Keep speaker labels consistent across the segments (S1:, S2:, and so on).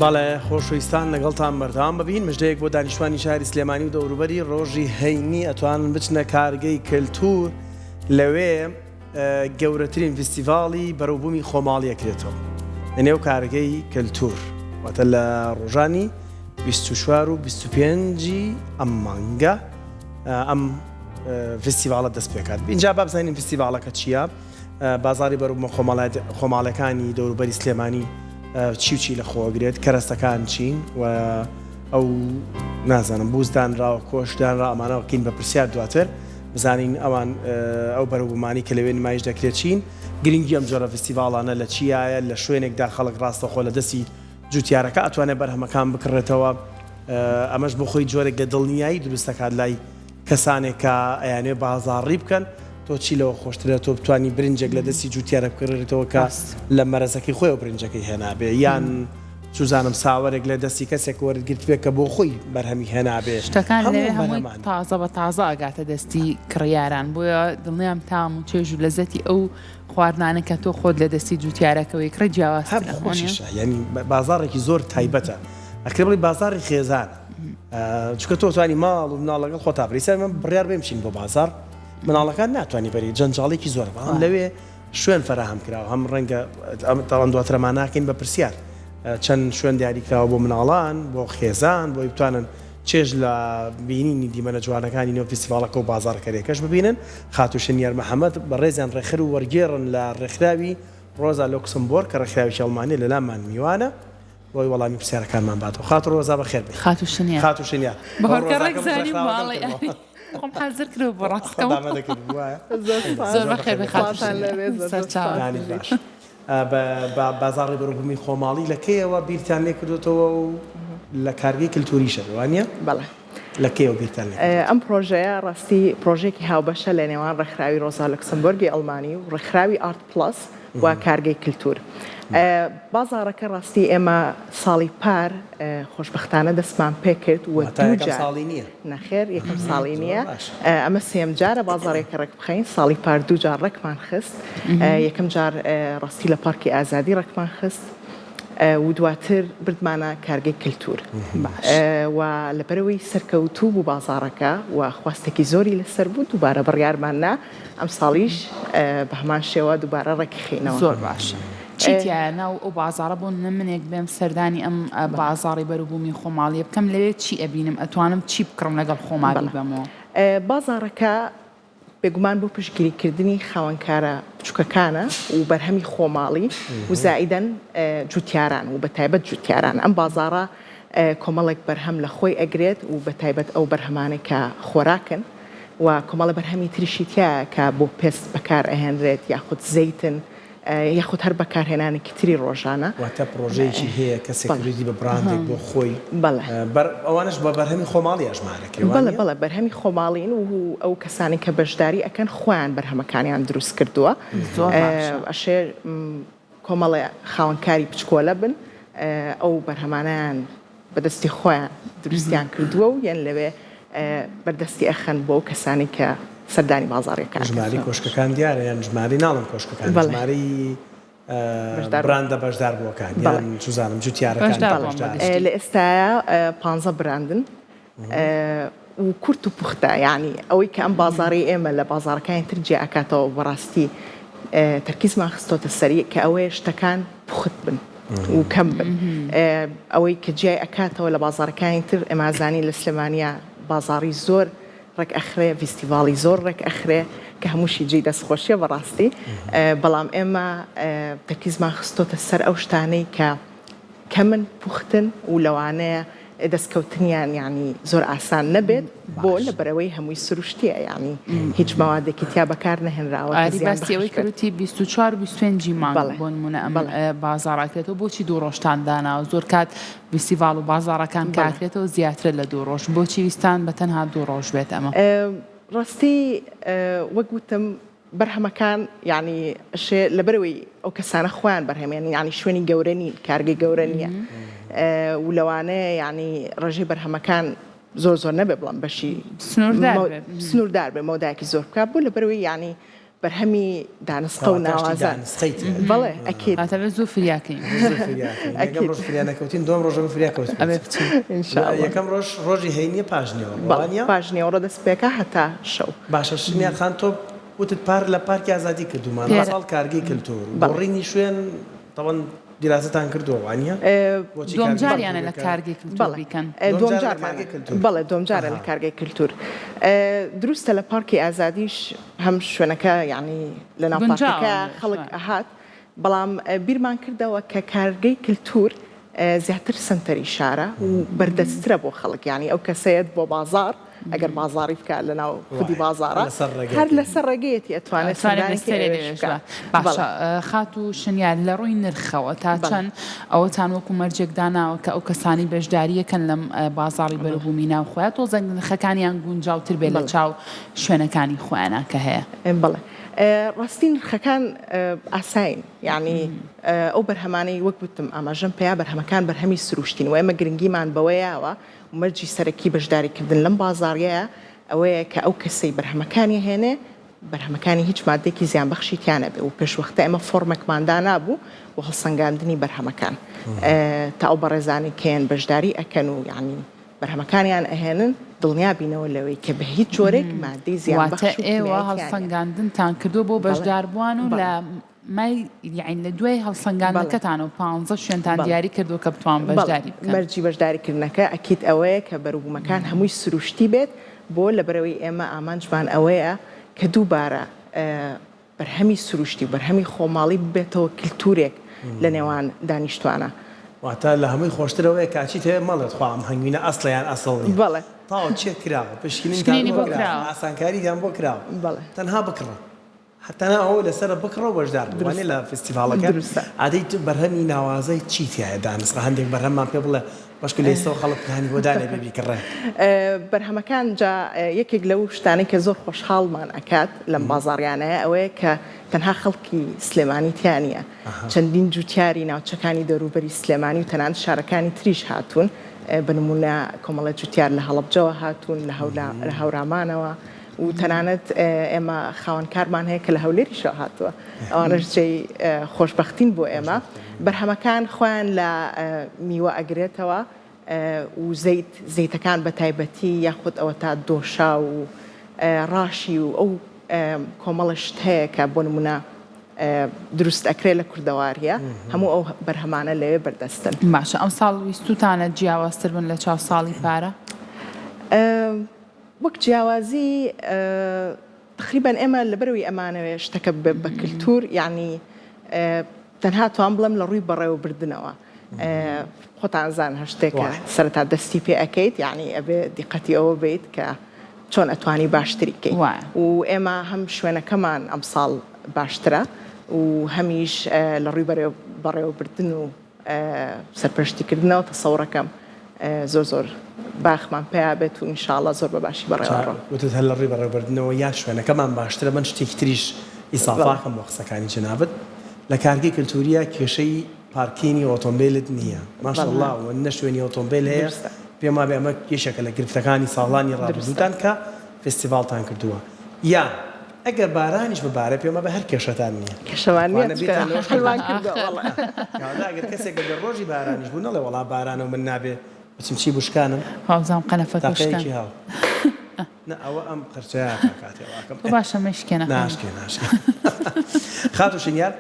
S1: بەڵێ خۆشەویستان لەگەڵتان بەردەوام ببین مژدەیەک بۆ دانیشتوانی شاری سلێمانی و دەوروبەری ڕۆژی هەینی ئەتوانن بچنە کارگەی کەلتور لەوێ گەورەترین ڤیستیڤاڵی بەرەوبوومی خۆماڵی ئەکرێتەوە لە نێو کارگەی کەلتور واتە لە ڕۆژانی 24 و 25 ئەم مانگە ئەم ڤیستیڤاڵە دەست پێکات اینجا با بزانین ڤیستیڤاڵەکە چییە؟ بازاڕی بەروبوومە خۆماڵیەکانی دەوروبەری سلێمانی چی و چی لە خۆگرێت کەرەستەکان چین و ئەو نازانم بوز دانراوە کۆش دانرا ئەمانە کەین بە پرسیار دواتر بزانین ئەوان ئەو بەروبوومانی کە لەوێ نمایش دەکرێت چین گرنگی ئەم جۆرە فستیڤاڵانە لە چیایە لە شوێنێکدا خەڵک ڕاستەخۆ لە دەستی جوتیارەکە ئەتوانێت بەرهەمەکان بکڕێتەوە ئەمەش بۆ خۆی جۆرێک لە دڵنیایی دروست دەکات لای کەسانێک کە ئەیانەوێ بازاڕی بکەن، تۆ چی لەوە خۆشترە تۆ بتوانی برنجێک لە دەستی جوتیارە بکڕیتەوە کە لە مەرەزەکەی خۆیەوە برنجەکەی هێنابێ یان چوزانم ساوەرێک لە دەستی کەسێک وەرگرتبێ کە بۆ خۆی بەرهەمی هێنابێ.
S2: شتەکان لەوێ هەمووی تازە بە تازە ئەگاتە دەستی کڕیاران بۆیە دڵنیام تام و چێژ و لەزەتی ئەو خواردنانە کە تۆ خۆت لە دەستی جوتیارەکەوە ئەیکڕی جیاوازترە.
S1: هەر خۆشیشە یانی بازاڕێکی زۆر تایبەتە ئەکرێ بڵێی بازاڕی خێزانە. چونکە تۆ توانی ماڵ و مناڵ لەگەڵ خۆتا بری سەر من بڕیار بێم بچین بۆ بازاڕ مناڵەکان ناتوانانی بەری جەنجاڵێکی زۆر بەڵام لەوێ شوێن فەراهەم کراوە هەم ڕەنگە تاوان دواترەمان ناکەین بە پرسیار چەند شوێن دیاری کراوە بۆ مناڵان بۆ خێزان بۆی بتوانن چێژ لە بینینی دیمەنە جوانەکانی نێو فیستیڤاڵەکە و بازاڕکەرەکەش ببینن خاتوو شنیار محەممەد بەڕێزیان ڕێکخەر و وەرگێڕن لە ڕێکخراوی ڕۆزا لۆکسمبۆرگ کە ڕێکخراوێکی ئەڵمانیە لەلامان میوانە بۆی وەڵامی پرسیارەکانمان باتەوە. خاتوو ڕۆزا بەخێر بێی.
S2: خاتوو شنیار.
S1: خاتوو شنیار.
S2: بە هۆرکە ڕێک زانیم ماڵی ئەوی. خۆم حازر کردووە بۆ ڕاستکەم.
S1: خۆت ئامادە کردبوو وایە؟
S2: زۆر بەخێر بێی خاتوو شنیار. سەرچاوە.
S1: دانیش باش. بە بازاڕی بەروبوومی خۆماڵی لە کەیەوە بیرتان لێ کردۆتەوە و لە کارگەی کلتوریشە بێ وانیە؟
S3: بەڵێ.
S1: لە کەیەوە بیرتان لێ کردۆتەوە؟
S3: ئەم پرۆژەیە ڕاستی پرۆژەیەکی هاوبەشە لە نێوان ڕێکخراوی ڕۆزا لوکسمبۆرگی ئەڵمانی و ڕێکخراوی ئارت پڵەس و کارگەی کلتور. بازاڕەکە ڕاستی ئێمە ساڵی پار خۆشبەختانە دەستمان پێکرد و
S1: واتا
S3: دوو
S1: یەکەم
S3: جار
S1: ساڵی نییە؟
S3: نەخێر یەکەم ساڵی
S1: زۆر
S3: نییە
S1: باشە.
S3: ئەمە سێیەم جارە بازاڕێکە ڕێکبخەین ساڵی پار دوو جار ڕێکمان خست یەکەم جار ڕاستی لە پارکی ئازادی ڕێکمان خست و دواتر بردمانە کارگەی کلتور
S2: باش.
S3: و لەبەرئەوەی سەرکەوتوو بوو بازاڕەکە و خواستێکی زۆری لەسەر بوو دووبارە بڕیارمان نا ئەمساڵیش بە هەمان شێوە دووبارە ڕێکیخەینەوە.
S2: زۆر باشە چی تیایە ناو ئەو بازاڕە بۆ نمونە منێک بێم سەردانی ئەم بازاڕی بەروبوومی خۆماڵیە بکەم لەوێ چی ئەبینم ئەتوانم چی بکڕم لەگەڵ خۆما بیبەمەوە؟
S3: بازاڕەکە بێگومان بۆ پشتگیریکردنی خاوەنکارە بچوکەکانە و بەرهەمی خۆماڵی و زائیدەن جوتیاران و بەتایبەت جوتیاران ئەم بازاڕە کۆمەڵێک بەرهەم لە خۆی ئەگرێت و بەتایبەت ئەو بەرهەمانەی کە خۆراکن و کۆمەڵە بەرهەمی تریشی تیایە کە بۆ پێست بەکار ئەهێنرێت یاخود زەیتن یاخود هەر بەکارهێنانێکی تری ڕۆژانە.
S1: واتە پڕۆژەیەکی هەیە کەسێک کردویەتی بە بڕاندێک بۆ خۆی
S3: بەڵێ.
S1: بەر ئەوانەش بە بەرهەمی خۆماڵی ئەژمارەکرێ وا
S3: بەڵێ
S1: نییە؟
S3: بەڵێ بەرهەمی خۆماڵین و ئەو کەسانەی کە بەشداری ئەکەن خۆیان بەرهەمەکانیان دروست کردووە
S2: زۆر باشە.
S3: ئەشێ کۆمەڵێ خاوەنکاری بچکۆلە بن ئەو بەرهەمانەیان بە دەستی خۆیان دروستیان کردووە و یەن لەوێ بەردەستی ئەخەن بۆ ئەو کەسانەی کە سەردانی بازاڕیەکە ئەکەن.
S1: ژمارەی کۆشکەکان دیارە یان ژمارەی ناڵێم کۆشکەکان ژمارەی براندە بەشداربووەکان یان چوزانم جوتیارەکان
S3: بەڵێ لە ئێستایا پانزە براندن و کورت و پوختە یانی ئەوەی کە ئەم بازاڕەی ئێمە لە بازاڕەکانی تر جیا ئەکاتەوە بەڕاستی تەرکیزمان خستۆتە سەری کە ئەوەیە شتەکان پوخت بن و کەم بن ئەوەی کە جیای ئەکاتەوە لە بازاڕەکانی تر ئێمە ئەزانین لە سلێمانیا بازاڕی زۆر ڕێک ئەخرێ ڤیستیڤاڵی زۆر ڕێک ئەخرێ کە هەمووشی جێی دەستخۆشیە بەڕاستی بەڵام ئێمە تەرکیزمان خستۆتە سەر ئەو شتانەی کە کەمن پوختن و لەوانەیە دەستکەوتنیان یانی زۆر ئاسان نەبێت بۆ لەبەرئەوەی هەمووی سروشتیە یانی هیچ مەوادێکی تیا بەکار نەهێنراوە کە
S2: ئاری
S3: زیان
S2: باسی ئەوەی
S3: بەخش بێت.
S2: کرد وتی 24 و 25 ی مانگ
S3: بەڵێ
S2: بۆ نموونە ئەم
S3: بەڵێ.
S2: بازاڕ ئەکرێتەوە بۆچی دوو ڕۆژتان داناوە زۆر کات ڤیستیڤاڵ و بازاڕەکان کە
S3: بەڵێ.
S2: ئەکرێتەوە زیاترە لە دوو ڕۆژ بۆچی ویستان بە تەنها دوو ڕۆژ بێت ئەمە؟
S3: ڕاستی وەک وتم بەرهەمەکان یانی ئەشێ لەبەرئەوەی ئەو کەسانە خۆیان بەرهەمێنن یانی شوێنی گەورە نین کارگەی گەورە نییە و لەوانەیە یانی ڕێژەی بەرهەمەکان زۆر زۆر نەبێ بڵام بەشی
S2: سنووردار بێ
S3: سنووردار بێ مەودایەکی زۆر بکات بۆ لەبەرئەوەی یانی. بەرهەمی دانسقە و ناوازە. بەڵێ ئەکید.
S2: واتە بێ زوو فریا کەین.
S1: زوو فریا کەین. یەکەم ڕۆژ فریا نەکەوتین دووەم ڕۆژ ئەبێ فریا کەوتبێت.
S2: ئەبێ بچین.
S3: ان شاء اللە.
S1: یەکەم ڕۆژ ڕۆژی هەینیە پاش نیوەڕۆ
S3: بەڵێ وانیە؟ پاش نیوەڕۆ دەست پێکا هەتا شەو.
S1: باشە شنیار خان تۆ وتت پار لە پارکی ئازادی کردوومانە ئەمساڵ کارگەی کلتور گۆڕینی شوێن تەبەن دیراسەتان کردووە وانیە؟
S2: بۆچی دووەم جاریانە لە کارگەی کلتور بیکەن؟
S3: دووەم جارمانە بەڵێ دووەم جارە لە کارگەی کلتور دروستە لە پارکی ئازادیش هەم شوێنەکە یانی لە ناو پارکەکە خەڵک ئەهات بەڵام بیرمان کردەوە کە کارگەی کلتور زیاتر سەنتەری شارە و بەردەستترە بۆ خەڵک یانی ئەو کەسەیەت بۆ بازاڕ ئەگەر بازاڕی بکات لەناو خودی بازاڕە هەر لەسەر ڕێگەیەتی ئەتوانێت سەردانێکی ئەوێش بکات.
S2: باشە خاتوو شنیار لە ڕووی نرخەوە تا چەند ئەوەتان وەکو مەرجێک داناوە کە ئەو کەسانەی بەشدارییەکەن لەم بازاڕی بەروبوومی ناوخۆیە تۆزێک نرخەکانیان گونجاوتر بێت لە چاو شوێنەکانی خۆیانا کە هەیە؟
S3: بەڵێ ڕاستی نرخەکان ئاسایین یانی ئەو بەرهەمانەی وەک وتم ئاماژەم پێیا بەرهەمەکان بەرهەمی سروشتین و ئێمە گرنگیمان بەوە یاوە مەرجی سەرەکی بەشداریکردن لەم بازاڕیەیە ئەوەیە کە ئەو کەسەی بەرهەمەکانی ئەهێنێ بەرهەمەکانی هیچ ماددەیەکی زیانبەخشی تیا نەبێ و پێشوەختە ئێمە فۆرمێکمان دانابوو بۆ هەڵسەنگاندنی بەرهەمەکان تا ئەو بەڕێزانەی کە یەن بەشداری ئەکەن و یانی بەرهەمەکانیان ئەهێنن دڵنیا بینەوە لەوەی کە بە هیچ جۆرێک ماددەی
S2: واتە
S3: زیانبەخش و
S2: ئێوە
S3: کیمیایی تیا نیە.
S2: هەڵسەنگاندنتان کردووە بۆ
S3: بەڵێ
S2: بەشداربووان و
S3: بەڵێ.
S2: لە مای یەعنی لە دوای
S3: بەڵێ.
S2: هەڵسەنگاندنەکەتانەوە پانزە شوێنتان
S3: بەڵێ.
S2: دیاری کردووە کە بتوان
S3: بەڵێ
S2: بەشداری بکەن.
S3: مەرجی بەشداریکردنەکە ئەکید ئەوەیە کە بەروبوومەکان هەمووی سروشتی بێت بۆ لەبەرئەوەی ئێمە ئامانجمان ئەوەیە کە دووبارە بەرهەمی سروشتی و بەرهەمی خۆماڵی ببێتەوە کلتورێک لە نێوان دانیشتوانە.
S1: واتە لە هەمووی خۆشتر ئەوەیە کە ئەچیت هەیە مەڵێ تخوا ئەم هەنگوینە ئەسڵە یان ئەسڵ نیە.
S3: بەڵێ.
S1: تەواو چێک کراوە پشکنینتان
S2: پشکنینی
S1: بۆ
S2: بۆ
S1: کراوە
S2: کراوە.
S1: ئاسانکاریتان بۆ کراوە
S3: بەڵێ.
S1: تەنها بکڕە. تەنها ئەوە لەسەرە بکڕە و بەشدار بە وانیە
S3: دروستە
S1: لە فیستیڤاڵەکە
S3: دروستە.
S1: ئادەی تۆ بەرهەمی ناوازەی چی تیایە دانسقە هەندێک بەرهەممان پێ بڵێ بەشکو لە ئێستەوە خەڵک پلانی بۆ دانێ بێ بیکڕێ.
S3: بەرهەمەکان جا یەکێک لەو شتانەی کە زۆر خۆشحاڵمان ئەکات لەم بازاڕیانەیە ئەوەیە کە تەنها خەڵکی سلێمانی تیا نییە چەندین جوتیاری ناوچەکانی دەوروبەری سلێمانی و تەنانەت شارەکانی تریش هاتوون بە نموونە کۆمەڵێ جوتیار لە هەڵەبجەوە هاتوون لە هەورامانەوە و تەنانەت ئێمە خاوەن کارمان هەیە کە لە هەولێریشەوە هاتووە ئەوانەش جێی خۆشبەختین بۆ ئێمە بەرهەمەکان خۆیان لە میوە ئەگرێتەوە و زەیت زەیتەکان بە تایبەتی یاخود ئەوە تا دۆشا و ڕاشی و ئەو کۆمەڵە شت هەیە کە بۆ نمونە دروست ئەکرێ لە کوردەواریە هەموو ئەو بەرهەمانە لەوێ بەردەستن.
S2: باشە ئەمساڵ ویستوتانە جیاوازتر بن لە چاو ساڵی پارە؟
S3: وەک جیاوازی تەقریبەن ئێمە لەبەرئەوەی ئەمانەوێ شتەکە ببێت بە کلتور یانی تەنها توام بڵێم لە ڕووی بەڕێوەبردنەوە خۆتان زان هەر شتێکە سەرەتا دەستی پێ ئەکەیت یانی ئەبێ دیقەتی ئەوە بیت کە چۆن ئەتوانی باشتری کەیت و ئێمە هەم شوێنەکەمان ئەمساڵ باشترە و هەمیش لە ڕووی بەڕێوەبردن و سەرپەرشتیکردنەوە تەسەورەکەم زۆر زۆر باخمان پەیا بێت و ان شاءاللە زۆر بە باشی بەڕێوە
S1: جا
S3: ڕۆن.
S1: وتت هەر لە ڕووی بەڕێوەبردنەوە یان شوێنەکەمان باشترە من شتێکی تریش ئیزافاکەم بۆ قسەکانی جەنابت لە کارگەی کلتوریە کێشەی پارکینی ئۆتۆمبێلت نییە ماشاءاللە و نە شوێنی ئۆتۆمبێل هەیە
S3: دروستە.
S1: پێم وابێ ئەمە یەکێکە لە گرفتەکانی ساڵانی
S3: دروستە.
S1: ڕابردووتان کە فێستیڤاڵتان کردووە یان ئەگەر بارانیش ببارێ پێم وابێ هەر کێشەتان نییە.
S3: کێشەمان نییە
S1: وانە
S3: چونکە
S1: بیرتان لەوەش
S3: حەلمان
S1: کردەوە.
S3: کردووە بەڵێ.
S1: کەواتە ئەگەر کەسێک ئەگەر ڕۆژی بارانیش بوو نەڵێ وەڵا بارانە و من نابێ بچم چی بشکانم.
S2: وابزانم قەنەفەکە شکان.
S1: تاقەیەکی هاو. نا ئەوە ئەم قرچەیە کا کاتێ واکەم.
S2: تۆ باشە مەشکێنە خان.
S1: ناشکێ ناشکێ. خاتوو شنیار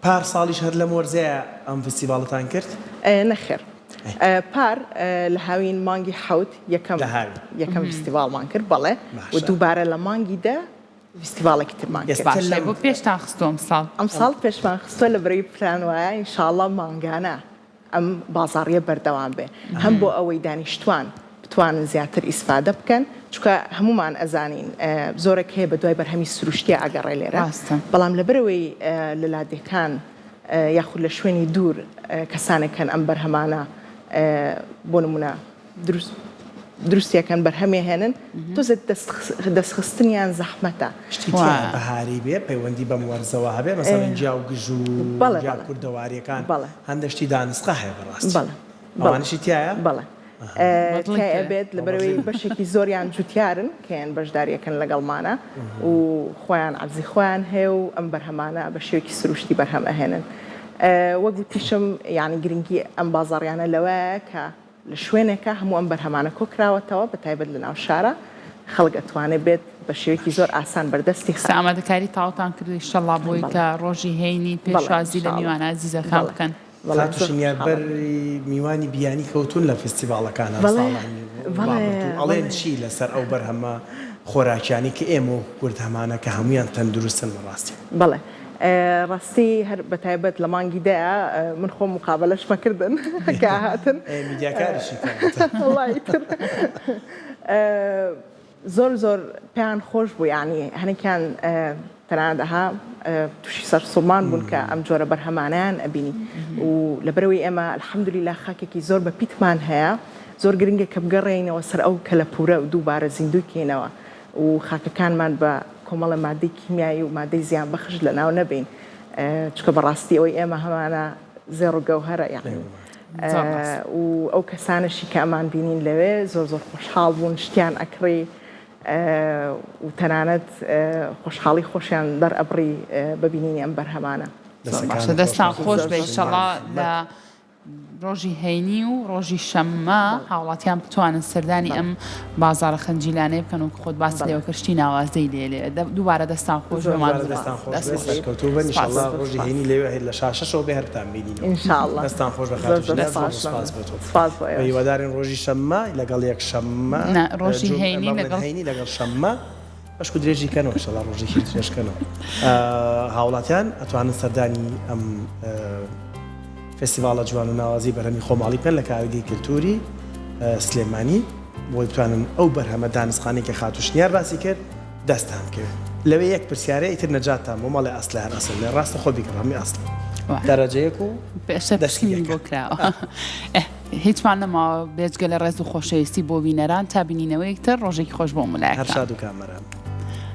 S1: پار ساڵیش هەر لەم وەرزەیە ئەم فیستیڤاڵەتان کرد؟
S3: نەخێر پار لە هاوین مانگی حەوت یەکەم یەکەم فیستیڤاڵمان کرد بەڵێ و دووبارە لە مانگی دە فیستیڤاڵێکی ترمان کرد.
S2: باشە بۆ پێشتان خستووە ئەمساڵ؟
S3: ئەمساڵ پێشمان خستووە لە بەرەی پلان وایە ئینشاڵڵا مانگانە ئەم بازاڕیە بەردەوام بێ هەم بۆ ئەوەی دانیشتوان بتوانن زیاتر ئیسفادە بکەن چونکە هەموومان ئەزانین زۆرێک هەیە بەدوای بەرهەمی سروشتیا ئەگەڕێ لێرە بەڵام لەبەرئەوەی لە لادێکان یاخود لە شوێنی دوور کەسانێک هەن ئەم بەرهەمانە بۆ نمونە دروست دروستیەکەن بەرهەمێهێنن تۆزێک دەستخستنیان زەحمەتە.
S1: شتی تیایە بەهاری بێ پەیوەندی بەم وەرزەوە هەبێ مەسەلەن گیا و گژ و گیا کوردەواریەکان هەندێک شتی دانسقە هەیە بەڕاستی ئەوانەشی تیایە؟
S3: بەڵێ. تیای ئەبێت لەبەرئەوەی بەشێکی زۆریان جوتیارن کە یان بەشداریەکەن لەگەڵمانە و خۆیان عەرزی خۆیان هەیە و ئەم بەرهەمانە بە شێوەیەکی سروشتی بەرهەم ئەهێنن وەک وتیشم یانی گرنگی ئەم بازاڕیانە لەوەیە کە لە شوێنێکە هەموو ئەم بەرهەمانە کۆکراوەتەوە بە تایبەت لە ناو شارە خەڵک ئەتوانێ بێت بە شێوەیەکی زۆر ئاسان بەردەستی
S2: خ. ئامادەکاری تەواوتان کردووە ئیشەڵا بۆی کە ڕۆژی هەینی پێشوازی لە میوانە ئازیزەکان بکەن.
S1: خاتوو شنیار بەر میوانی بیانی کەوتوون لە فیستیڤاڵەکانا ساڵانی ڕابردوو ئەڵێن چی لەسەر ئەو بەرهەمە خۆراکیانەی کە ئێمە وەکو کورد هەمانە کە هەموویان تەندروستن لە ڕاستی؟
S3: بەڵێ ڕاستی هەر بەتایبەت لە مانگی دەیا من خۆم مقابەلەشمە کردن کە هاتن
S1: میدیاکاریشی
S3: وەڵا ئیتر زۆر زۆر پێیان خۆش بوو یانی هەنێکیان تەنانەت ئەها تووشی سەرسوڕمان بوون کە ئەم جۆرە بەرهەمانەیان ئەبینی و لەبەرەوەی ئێمە الحمدللە خاکێکی زۆر بە پیتمان هەیە زۆر گرنگە کە بگەڕێینەوە سەر ئەو کەلەپوورە و دووبارە زیندووی کەینەوە و خاکەکانمان بە کۆمەڵە مادەی کیمیایی و مادەی زیانبەخش لەناو نەبەین چونکە بەڕاستی ئەوەی ئێمە هەمانە زێڕ و گەوهەرە یانی و ئەو کەسانەشی کە ئەمان بینین لەوێ زۆر زۆر خۆشحاڵ بوون شتیان ئەکڕی و تەنانەت خۆشحاڵی خۆشیان دەرئەبڕی بە بینینی ئەم بەرهەمانە.
S2: دەستان خۆش بێ ئیشەڵا لە ڕۆژی هەینی و ڕۆژی شەممە هاوڵاتیان بتوانن سەردانی ئەم بازاڕە خنجیلانەیە بکەن و خۆت باست لێوە کرد شتی ناوازەی لێ لێ دووبارە دەستان خۆش بێ
S1: ماندوو دەستان خۆش بێ سەرکەوتوو بن ئیشەڵا ڕۆژی هەینی لەوێ هەر لە شاشەشەوە بێ هەر بتان بینینەوە
S3: ان شاء الله
S1: دەستان خۆش بێ خاتوو ژینا زۆر سوپاس بۆ تۆ
S3: سوپاس بۆ ئێوەش
S1: هیوادارین ڕۆژی شەممە لەگەڵ یەک شەممە
S2: نا ڕۆژی هەینی لەگەڵ
S1: هەینی لەگەڵ شەممە بەشکو درێژی کەنەوە ئیشەڵا ڕۆژێکی درێژ کەنەوە هاوڵاتیان ئەتوانن سەردانی ئەم فێستیڤاڵە جوان و ناوازەی بەرهەمی خۆماڵی بکەن لە کارگەی کلتوری سلێمانی بۆی بتوانن ئەو بەرهەمە دانسقانەی کە خاتوو شنیار باسی کرد دەستتان بکەوێت لەوێ یەک پرسیارە ئیتر نەجاتتان بۆ مەڵێ ئەسلە هەر ئەسڵ نێ ڕاستە خۆ بیکڕ هەمووی ئەسڵە دەرەجە یەک و
S2: پێشتر
S1: دەستی
S2: پشکنینی
S1: یەکە
S2: بۆ کراوە هیچمان نەماوە بێجگە لە ڕێز و خۆشەویستی بۆ بینەران تا بینینەوەیەک تر ڕۆژێکی خۆش بۆ
S1: هەر
S2: هەموو لایەکتان.
S1: شاد و کامەران.